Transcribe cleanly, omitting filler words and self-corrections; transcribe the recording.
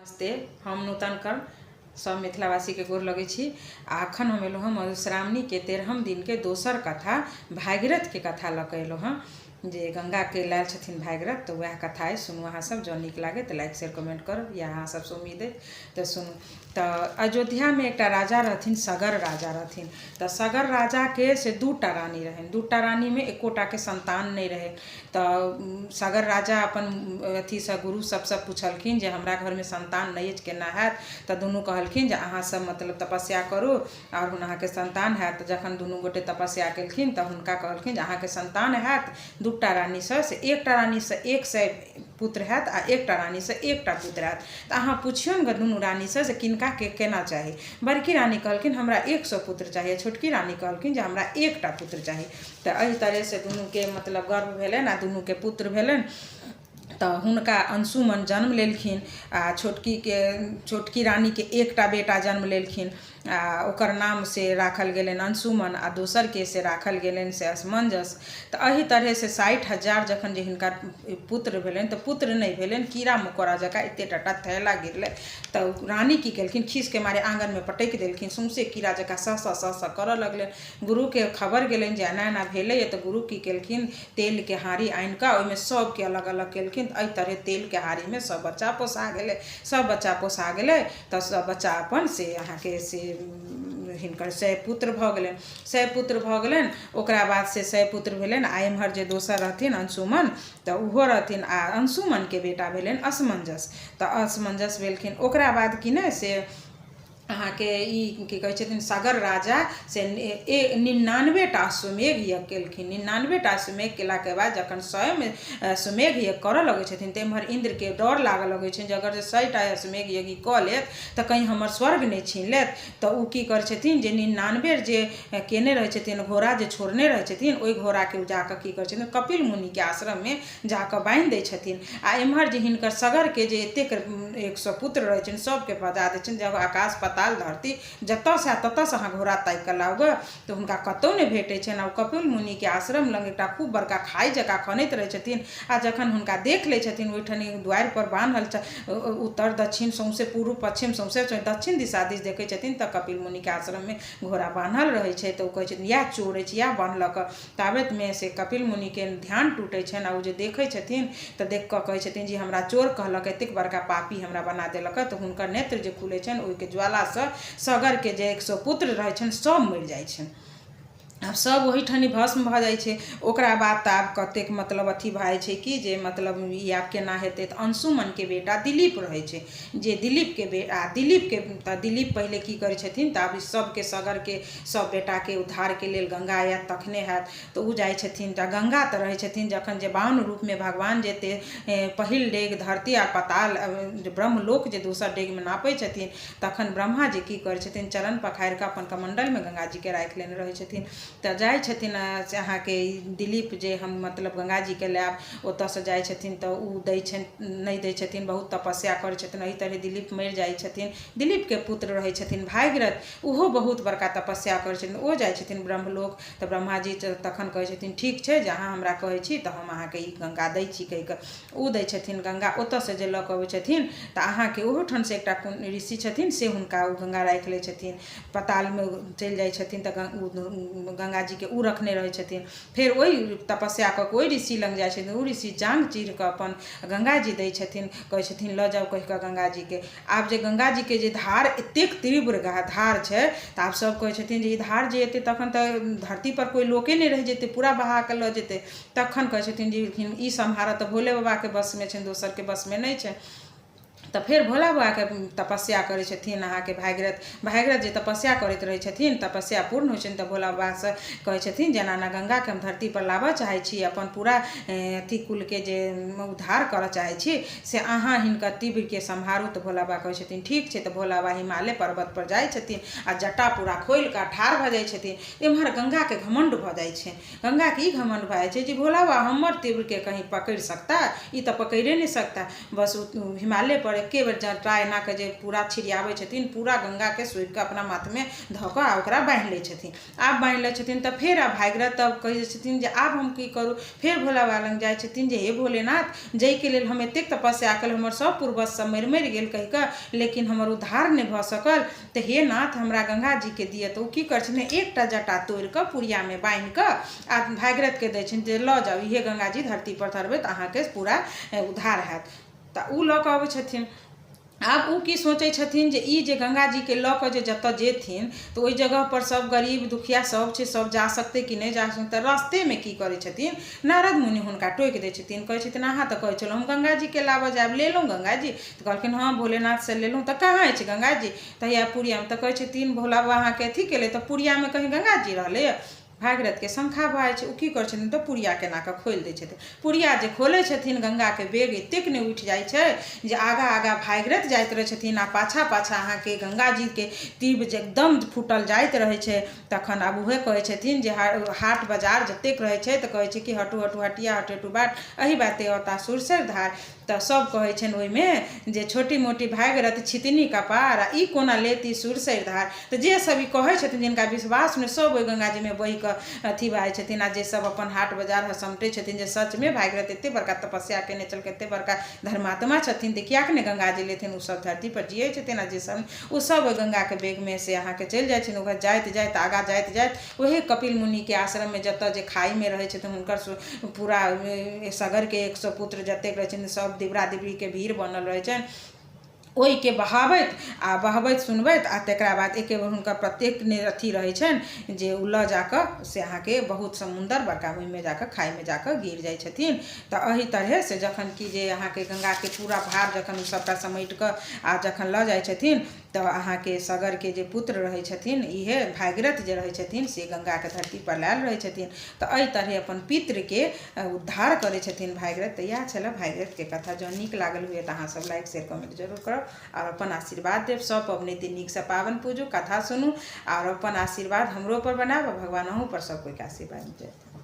नमस्ते, हम नूतन कर्ण सब मिथिलावासीके गोर लगै छी। आ अखन हम एलहुँ हँ मधुश्रावणीके 13म दिनके दोसर कथा भागीरथके कथा लऽ कऽ एलहुँ हँ, जे गंगाके लायल छथिन भागीरथ, तऽ वएह कथा अइ। सुनू अहाँ सब, जँ नीक लागै तऽ लाइक शेयर कमेंट करब, इएह अहाँ सबसँ उम्मीद अइ। तऽ सुनू। तऽ अयोध्यामे एकटा राजा रहथिन, सगर राजा रहथिन। तऽ सगर राजाके से 2टा रानी रहनि। 2टा रानीमे एकोटाके संतान नहि रहै। तऽ सगर राजा अपन अथीसँ गुरु सबसँ पुछलखिन जे हमरा घरमे संतान नहि अछि, केना हैत? तऽ दुनू कहलखिन जे अहाँ सब मतलब तपस्या करू आओर अहाँके संतान हैत। जखन दुनू गोटे तपस्या केलखिन तऽ हुनका कहलखिन जे अहाँके संतान हैत 2टा रानीसँ, से एकटा रानीसँ 100 पुत्र हैत आ एकटा रानीसँ एकटा पुत्र हैत। तऽ अहाँ पुछियौन गऽ दुनू रानीसँ जे किनका के केना चाही। बड़की रानी कहलखिन हमरा 100 पुत्र चाही आ छोटकी रानी कहलखिन जे हमरा एकटा पुत्र चाही। तऽ एहि तरहसँ दुनूके मतलब गर्भ भेलनि आ दुनूके पुत्र भेलनि। तऽ हुनका अंशुमन जन्म लेलखिन आ छोटकीके छोटकी रानीके एकटा बेटा जन्म लेलखिन आ ओकर नाम से राखल गेलनि अंशुमन आ दोसरके से राखल गेलनि से असमंजस। तऽ एहि तरहसँ 60,000 जखन जे हिनका पुत्र भेलनि तऽ पुत्र नहि भेलनि, कीड़ा मकोड़ा जकाँ एते टाटा थैला गिरलै। तऽ रानी की केलखिन, खीसके मारे आँगनमे पटकि देलखिन, सौँसे कीड़ा जकाँ सह सह सह सह करऽ लगलनि। गुरुके खबर गेलनि जे एना एना भेलैए। तऽ गुरु की केलखिन, तेलके हाँड़ी आनिकऽ ओहिमे सबके अलग अलग केलखिन। तऽ एहि तरहे तेलके हाँड़ीमे सब बच्चा पोसा गेलै। सब बच्चा पोसा गेलै तऽ सब बच्चा अपन से अहाँके से हिनकर 100 पुत्र भऽ गेलनि। 100 पुत्र भऽ गेलनि, ओकरा बाद से 100 पुत्र भेलनि। आ एम्हर जे दोसर रहथिन अंशुमन, तऽ ओहो रहथिन आ अंशुमनके बेटा भेलनि असमंजस। तऽ असमंजस भेलखिन। ओकरा बाद कि ने से अहाँके ई की कहै छथिन सगर राजा से 99टा अश्वमेघ यज्ञ केलखिन। 99टा अश्वमेघ केलाके बाद जखन स्वयं अश्वमेघ यज्ञ करऽ लगै छथिन तऽ एम्हर इन्द्रके डर लागऽ लगै छनि जे अगर जे 100टा अश्वमेघ यज्ञ कऽ लेत तऽ कहीं हमर स्वर्ग नहि छीन लेत। तऽ ओ की करै छथिन जे 99 जे केने रहै छथिन, घोड़ा जे छोड़ने रहै छथिन, ओहि घोड़ाके ओ जाकऽ की करै छथिन, कपिल मुनिके आश्रममे जाकऽ बान्हि दै छथिन। आ एम्हर जे हिनकर सगरके जे एतेक 100 पुत्र रहै छनि सबके बजा दै छनि जे आकाश पताल धरती जतऽसँ आयत ततऽसँ अहाँ घोड़ा ताकि कऽ लाउ गऽ। तऽ हुनका कतहु नहि भेटै छनि आ ओ कपिल मुनिके आश्रम लग एकटा खूब बड़का खाइ जकाँ खनैत रहै छथिन। आ जखन हुनका देख लै छथिन ओहिठनी दुआरिपर बान्हल उत्तर दक्षिण सौँसे पूर्व पश्चिम सौँसे दक्षिण दिशा दिस देखै छथिन तऽ कपिल मुनिके आश्रममे घोड़ा बान्हल रहै छै। तऽ ओ कहै छथिन इएह चोर अछि, इएह बान्हलक। ताबतमे से कपिल मुनिके ध्यान टूटै छनि आ ओ जे देखै छथिन तऽ देख कऽ कहै छथिन जे हमरा चोर कहलक, एतेक बड़का पापी हमरा बना देलक। तऽ हुनकर नेत्र जे खुलै छनि ओहिके ज्वालासँ सगरके जे 100 पुत्र रहै छनि सब मरि जाइ छनि। आब सब ओहिठाम भस्म भऽ जाइ छै। ओकरा बाद तऽ आब कतेक मतलब अथी भऽ जाइ छै कि जे मतलब ई आब केना हेतै। तऽ अंशुमनके बेटा दिलीप रहै छै, जे दिलीपके बेटा दिलीपके तऽ दिलीप पहिले की करै छथिन तऽ आब सबके सगरके सब बेटाके उद्धारके लेल गंगा आयत तखने हैत। तऽ ओ जाइ छथिन तऽ गंगा तऽ रहै छथिन जखन जे बाउन रूपमे भगवान जेते पहिल डेग धरती आ पताल ब्रह्मलोक जे दोसर डेगमे नापै छथिन तखन ब्रह्मा जी की करै छथिन, चरण पखारि कऽ अपन कमण्डलमे गंगा जीके राखि लेने रहै छथिन। तऽ जाइ छथिन से अहाँके दिलीप जे हम मतलब गंगा जीके लायब, ओतऽसँ जाइ छथिन तऽ ओ दै छनि नहि दै छथिन, बहुत तपस्या करै छथिन। एहि तरहे दिलीप मरि जाइ छथिन। दिलीपके पुत्र रहै छथिन भागीरथ, ओहो बहुत बड़का तपस्या करै छथिन। ओ जाइ छथिन ब्रह्मलोक तऽ ब्रह्माजी तखन कहै छथिन ठीक छै जे अहाँ हमरा कहै छी तऽ हम अहाँके ई गंगा दै छी कहि कऽ ओ दै छथिन गंगा। ओतऽसँ जे लऽ कऽ अबै छथिन तऽ अहाँके ओहोठामसँ एकटा कोन ऋषि छथिन से हुनका ओ गंगा राखि लै छथिन। पतालमे चलि जाइ छथिन तऽ गंगाजीके ओ रखने रहै छथिन। फेर ओहि तपस्या कऽ कऽ ओहि ऋषि लग जाइ छथिन, ओ ऋषि जाँघ चीर कऽ अपन गंगाजी दै छथिन, कहै छथिन लऽ जाउ कहि कऽ गंगाजीके। आब जे गंगाजीके जे धार एतेक तीव्र धार छै तऽ आब सब कहै छथिन जे ई धार जे एतै तखन तऽ धरतीपर कोइ लोके नहि रहि जेतै, पूरा बहा कऽ लऽ जेतै। तखन कहै छथिन जे ई सम्हारऽ तऽ भोले बाबाके वशमे छनि, दोसरके वशमे नहि छनि। तऽ फेर भोला बाबाके तपस्या करै छथिन अहाँके भागीरथ। भागीरथ जे तपस्या करैत रहै छथिन, तपस्या पूर्ण होइ छनि तऽ भोला बाबासँ कहै छथिन जे एना एना गंगाके हम धरतीपर लाबऽ चाहै छी, अपन पूरा अथी कुलके जे उद्धार करऽ चाहै छी, से अहाँ हिनकर तीव्रके सम्हारू। तऽ भोला बाबा कहै छथिन ठीक छै। तऽ भोला बाबा हिमालय पर्वतपर जाइ छथिन आ जटा पूरा खोलि कऽ ठाढ़ भऽ जाइ छथिन। एम्हर गंगाके घमण्ड भऽ जाइ छनि। गंगाके ई घमण्ड भऽ जाइ छै जे भोला बाबा हमर तीव्रके कहीं पकड़ि सकता, ई तऽ पकड़िए नहि सकता। बस ओ हिमालयपर पर एके बेर जटा एना कऽ जे पूरा छिड़ियाबै छथिन, पूरा गङ्गाके सोखिकऽ अपना माथमे धऽ कऽ आ ओकरा बान्हि लै छथिन। आब बान्हि लै छथिन तऽ फेर आब भागीरथ तब कहै छथिन जे आब हम की करू। फेर भोला बाबा लग जाइ छथिन जे हे भोलेनाथ, जाहिके लेल हम एतेक तपस्या केलहुँ, हमर सभ पूर्वज सब मरि मरि गेल कहि कऽ, लेकिन हमर उद्धार नहि भऽ सकल, तऽ हे नाथ हमरा गङ्गा जीके दिअ। तऽ ओ की करै छथिन, एकटा जटा तोड़ि कऽ पुड़ियामे बान्हि कऽ आ भागीरथके दै छथिन जे लऽ जाउ, इहे गङ्गा जी धरती पर धरबै तऽ अहाँके पूरा उद्धार हैत। तऽ ओ लऽ कऽ अबै छथिन। आब ओ की सोचै छथिन जे ई जे गङ्गाजीके लऽ कऽ जे जतऽ जेथिन तऽ ओहि जगहपर सब गरीब दुखिया सब छै, सब जा सकतै कि नहि जा सकतै। रस्तेमे की करै छथिन, नारद मुनि हुनका टोकि दै छथिन, कहै छथिन अहाँ तऽ कहै छलहुँ हम गङ्गाजीके लाबऽ जायब, लेलहुँ गङ्गाजी? तऽ कहलखिन हँ भोलेनाथसँ लेलहुँ। तऽ कहाँ अछि गङ्गाजी? तऽ हैया पुड़ियामे। तऽ कहै छथिन भोला बाबा अहाँके अथी केलथि, तऽ पुड़ियामे कहीं गङ्गाजी रहलैए? भागीरथके शङ्खा भऽ जाइ छै। ओ की करै छथिन तऽ पुड़िया केना कऽ खोलि दै छथिन। पुड़िया जे खोलै छथिन, गङ्गाके वेग एतेक नहि उठि जाइ छै जे आगाँ आगाँ भागीरथ जाइत रहै छथिन आ पाछाँ पाछाँ अहाँके गङ्गाजीके तीव्र जे एकदम फूटल जाइत रहै छै। तखन आब उएह कहै छथिन जे हाट बाजार जतेक रहै छै तऽ कहै छै कि हटू हटू हटिया हटू हटू बाट, एहि बाटे औता सुरसरि धार। तऽ सभ कहै छनि ओहिमे जे छोटी मोटी भागीरथ छितनी कपार, आ ई कोना लेती सुरसरि धार। तऽ जे सभ ई कहै छथिन, जिनका विश्वास नहि, सभ ओहि गङ्गाजीमे बहि कऽ अथी भऽ जाइ छथिन। आ जे सभ अपन हाट बाजार समटै छथिन जे सचमे भागीरथ एतेक बड़का तपस्या कयने छलखिन, एतेक बड़का धर्मात्मा छथिन, तऽ किएक नहि गङ्गाजी लेथिन, ओ सभ धरतीपर जियै छथिन। आ जे सभ ओ सभ ओहि गङ्गाके वेगमे से अहाँके चलि जाइ छथिन। ओकर जाइत जाइत आगाँ जाइत जाइत ओहे कपिल मुनिके आश्रममे जतऽ जे खाइमे रहै छथिन, हुनकर पूरा सगरके 100 पुत्र जतेक रहै छथिन, सभ दिबरा दिबरीके भीड़ बनल रहै छनि, ओहिके बहाबैत आ बहबैत सुनबैत आ तकरा बाद एके बेर हुनकर प्रत्येक अथी रहै छनि जे ओ लऽ जाकऽ से अहाँके बहुत समुन्दर बड़का ओहिमे जाकऽ खाइमे जाकऽ गिर जाइ छथिन। तऽ एहि तरहे से जखन कि जे अहाँके गङ्गाके पूरा भार जखन ओ सभटा समेट कऽ आ जखन लऽ जाइ छथिन, तऽ अहाँके सगरके जे पुत्र रहै छथिन, इहे भागीरथ जे रहै छथिन, से गङ्गाके धरतीपर लायल रहै छथिन। तऽ एहि तरहे अपन पितृके उद्धार करै छथिन भागीरथ। तऽ इएह छलै भागीरथके कथा। जँ नीक लागल हुए तऽ अहाँसभ लाइक शेयर कमेंट जरूर करब आओर अपन आशीर्वाद देब। सभ पबनैती नीकसँ पाबनि पूजू, कथा सुनू आओर अपन आशीर्वाद हमरोपर बनायब आ भगवान अहूँपर सभ कोइके आशीर्वाद देत।